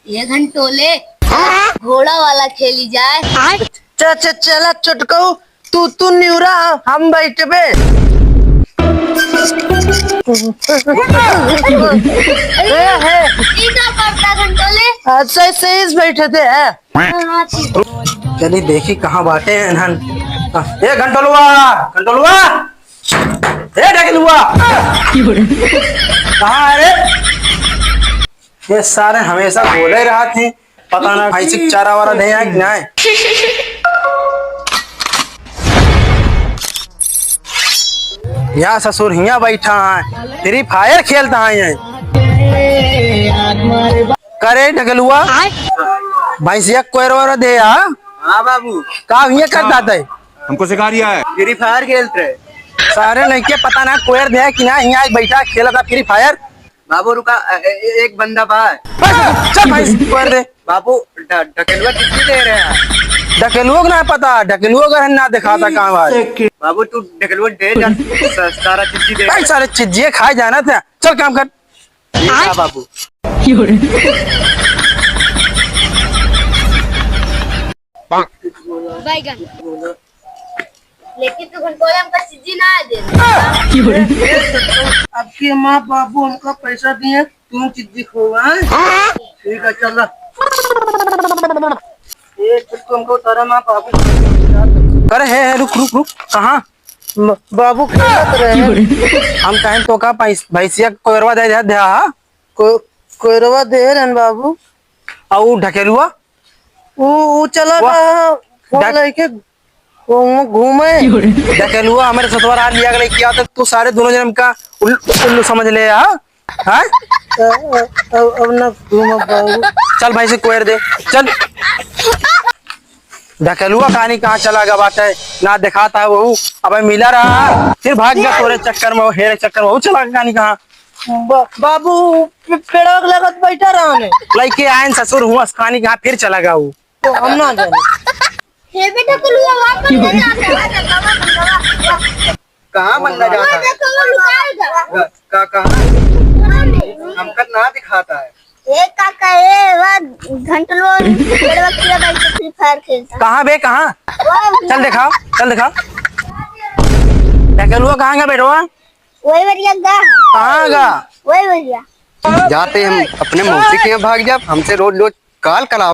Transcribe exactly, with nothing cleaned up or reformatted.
ये घंटोले, घोड़ा वाला खेली जाए। च-, च-, चला चुटकऊ, तू, तू निउरा, हम बैठबे। ए, हे। ई का करता घंटोले? अच्छा, सही से बैठे थे, हैं? हाँ, हाँ, ठीक। चली देखी कहाँ बाटे इन्हन। ए घंटोलवा, घंटोलवा, ए ढकेलुआ, कहाँ है रे? ये सारे हमेशा बोले रहत हैं, पता ना भैंसी के चारा वारा दे आए कि नहीं। यहाँ ससुर हियाँ बैठा है, Free Fire खेलता है ये। करे ढकेलुआ, भैंसिया कोयर वारा दे आ। हाँ बाबू। का हियाँ कर दाता है? हमको सिखा रिया है। Free Fire खेलत रहे। सारे लइके पता ना कोयर दे कि ना, हियाँ बैठा खेलता Free Fire। बाबू रुका, ए-, ए-, एक बंदा बा। बस, चल भाई, कोयर दे। बाबू, ढ-, ढकेलुआ चिट्ठी दे रहे हैं। ढकेलुआ को ना पता, ढकेलुआ अगर ना दिखाता कहाँ भाई। बाबू तू ढकेलुआ दे जा, स-, सारा चिट्ठी दे। भाई सारे चिट्ठिए खाए जाना था, चल काम कर। ये का बाबू? बैगन। लेकिन तू घंटोले हमका चिज्जी ना दे। अब के माँ बाबू हमका पैसा दिए, तू चिज्जी खोवा, हैं? ठीक है, चल। ये चिज्जी हमको तारा माँ बाबू। अरे हे, हे, रुक, रुक, रुक, कहाँ? म-, बाबू खेलत रहे। हम कहें तो का पैस-, भैंसिया कोयरवा दे दे, दे, हाँ? को-, कोयरवा दे रहन बाबू। आ ऊ ढकेलुआ? ऊ, ऊ चला वाह। गया, फोन ढक- लेके वो घूमे। ढकेलुआ हमरे ससुराल लिया गए किया तो तू सारे दोनों जन्म का उल-, उल्लू समझ ले, हाँ? हाँ? अब, अब, अब ना घूमा बाबू। चल भाई से कोयर दे, चल। ढकेलुआ कहानी कहाँ चला गया बाटे, ना दिखाता है वहू। अबे मिला रहा, फिर भाग गया तोरे चक्कर में, हेरे चक्कर में, वहू चला गया कहानी कहाँ। बा-, बाबू पे-, पेड़वा के लगत बैठा रहने। लइके आयन ससुर हुआ, कहानी कहाँ फिर चला गया वो। तो हम ना जाने। हे बेटा, कुलुआ वापस ले जाता है। कहाँ बंदा जाता है? देखो, वो लुकाएगा। का, का, कहाँ? हमका ना दिखाता है। ए काका, ए, वो घंटलो पेड़वा के कीड़ा बैठ के Free Fire खेलता। कहाँ बे, कहाँ? वो चल दिखाओ, चल दिखाओ। ढकेलुआ कहाँ गया बेटवा? वही बढ़िया गा। कहाँ गा? वही बढ़िया। जाते हम अपने मौसी के यहाँ भाग जाब, हमसे रोज रोज काल कराओ।